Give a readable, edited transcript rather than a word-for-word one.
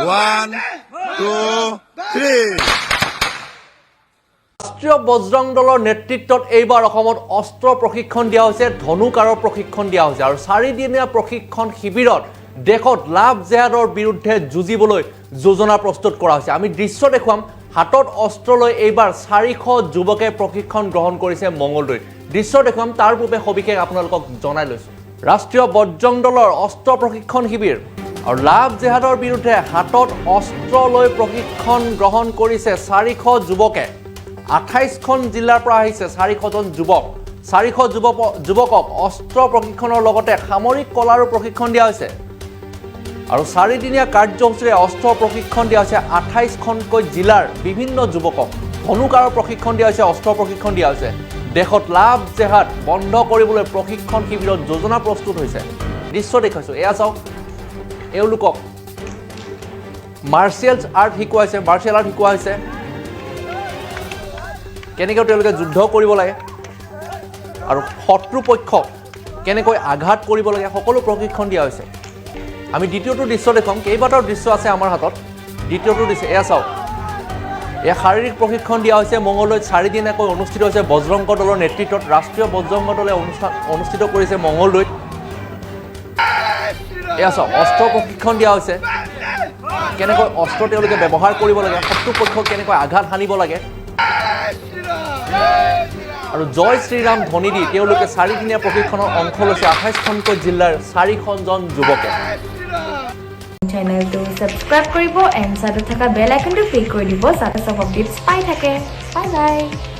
One, two, three. ৰাষ্ট্ৰীয় বজৰং দলৰ নেতৃত্বত এইবাৰ অসমত অস্ত্ৰ প্ৰশিক্ষণ দিয়া হৈছে, ধনুকাৰৰ প্ৰশিক্ষণ দিয়া হৈছে আৰু চাৰিদিনীয়া প্ৰশিক্ষণ শিবিৰত দেশত লাভ জেহাদৰ বিৰুদ্ধে যুঁজিবলৈ যোজনা প্ৰস্তুত কৰা হৈছে। আমি দৃশ্য দেখুৱাম। হাতত অস্ত্ৰ লৈ এইবাৰ 400 যুৱকে প্ৰশিক্ষণ গ্ৰহণ কৰিছে মঙলদৈত। দৃশ্য দেখুৱাম, তাৰ পূৰ্বে সবিশেষ আপোনালোকক জনাই লৈছোঁ। ৰাষ্ট্ৰীয় বজৰং দলৰ অস্ত্ৰ প্ৰশিক্ষণ শিবিৰ আৰু লাভ জেহাদৰ বিৰুদ্ধে হাতত অস্ত্ৰ লৈ প্ৰশিক্ষণ গ্ৰহণ কৰিছে 400 যুৱকে। 28খন জিলাৰ পৰা আহিছে 400জন যুৱক। 400 যুৱকক অস্ত্ৰ প্ৰশিক্ষণৰ লগতে সামৰিক কলাৰো প্ৰশিক্ষণ দিয়া হৈছে আৰু চাৰিদিনীয়া কাৰ্যসূচীৰে অস্ত্ৰ প্ৰশিক্ষণ দিয়া হৈছে 28খনকৈ জিলাৰ বিভিন্ন যুৱকক। ধনুকাৰৰ প্ৰশিক্ষণ দিয়া হৈছে, অস্ত্ৰ প্ৰশিক্ষণ দিয়া হৈছে। দেশত লাভ জেহাদ বন্ধ কৰিবলৈ প্ৰশিক্ষণ শিবিৰত যোজনা প্ৰস্তুত হৈছে। দৃশ্য দেখুৱাইছোঁ, এয়া চাওক। এওঁলোকক মাৰ্চিয়েল আৰ্ট শিকোৱা হৈছে, মাৰ্চিয়েল আৰ্ট শিকোৱা হৈছে, কেনেকৈ তেওঁলোকে যুদ্ধ কৰিব লাগে আৰু শত্ৰুপক্ষক কেনেকৈ আঘাত কৰিব লাগে, সকলো প্ৰশিক্ষণ দিয়া হৈছে। আমি দ্বিতীয়টো দৃশ্য দেখুৱাম। কেইবাটাও দৃশ্য আছে আমাৰ হাতত। দ্বিতীয়টো দৃশ্য এয়া চাওক। এয়া শাৰীৰিক প্ৰশিক্ষণ দিয়া হৈছে। মঙলদৈত চাৰিদিনীয়াকৈ অনুষ্ঠিত হৈছে বজৰংগ দলৰ নেতৃত্বত। ৰাষ্ট্ৰীয় বজৰংগ দলে অনুষ্ঠান অনুষ্ঠিত কৰিছে মঙলদৈত। এয়া চাওক, অস্ত্ৰ প্ৰশিক্ষণ দিয়া হৈছে, কেনেকৈ অস্ত্ৰ তেওঁলোকে ব্যৱহাৰ কৰিব লাগে, শত্ৰুপক্ষক কেনেকৈ আঘাত হানিব লাগে আৰু জয় শ্ৰীৰাম ধ্বনি দি তেওঁলোকে চাৰিদিনীয়া প্ৰশিক্ষণৰ অংশ লৈছে 28খনকৈ জিলাৰ 400জন যুৱকে। চেনেলটো ছাবস্ক্ৰাইব কৰিব এণ্ড চাইডত থকা বেল আইকনটো ক্লিক কৰি দিব, যাতে চব আপডেটছ পাই থাকে। Bye bye.